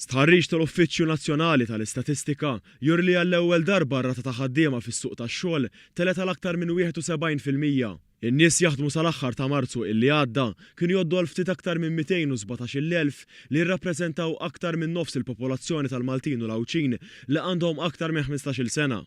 Stħarriġ tal-Uffiċċju Nazzjonali tal-Istatistika juri li għall-ewwel darba r-rata ta' ħaddiema fis-suq tax-xogħol telgħet għal aktar minn 71%. In-nies jaħdmu sal-aħħar ta' Marzu illi għadda kienu jgħoddu għal ftit aktar minn 217,000 li jirrappreżentaw aktar minn nofs il-popolazzjoni tal-Maltin u l-Għawdxin li għandhom aktar minn 15-il sena.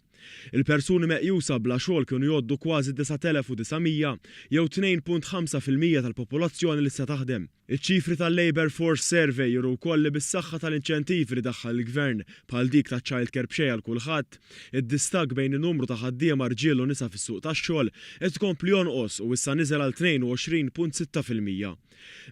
Il-persuni meqjusa bla xogħol kienu jgħoddu kważi 9,900 jew 2.5% tal-popolazzjoni li tista' taħdem. Iċ-ċifri tal-Labour Force Survey juru wkoll li bis-saħħa tal-inċentivi li daħħal il-Gvern, bħal dik taċ-child care b'xejn għal kulħadd, id-distakk bejn in-numru ta' ħaddiema rġiel u nisa fis-suq tax-xogħol qed ikompli jonqos u issa niżel għal 22.6%.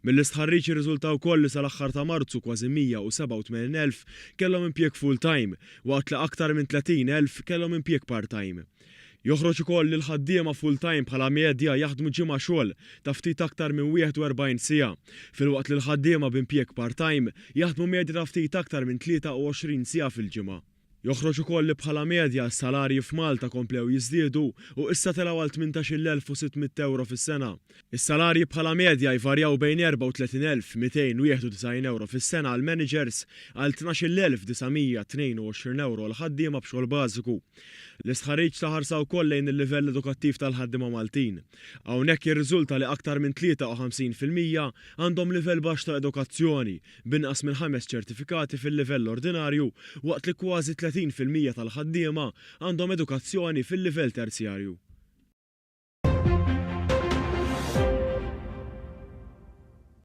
Mill-istħarriġ irriżulta wkoll li sal-aħħar ta' Marzu kważi 187,000 kellhom impjieg full-time, waqt li aktar minn 30,000 kellhom impjieg part-time. Joħroġ ukoll li l-ħaddiema full-time bħala medja jaħdmu ġimgħa xogħol ta' ftit aktar minn 41 siegħa, filwaqt li l-ħaddiema b'impjieg part-time jaħdmu medja ta' ftit aktar minn 23 siegħa fil-ġimgħa. Joħroġ ukoll li bħala medja s-salarji f'Malta komplew jiżdiedu u issa telgħu għal 18,600 ewro fis-sena. Is-salarji bħala medja jvarjaw bejn 34,291 ewro fis-sena għall-maniġers għal 12,922 ewro għall-ħaddiema b'xogħol bażiku. L-istħarriġ ta ħarsa wkoll lejn il-livell edukattiv tal-ħaddiema Maltin. Hawnhekk jirriżulta li aktar minn 53% għandhom livell baxx ta' edukazzjoni, b'inqas minn ħames ċertifikati fil-livell ordinarju waqt li kważi 30% tal-ħaddiema għandhom edukazzjoni fil-livell terzjarju.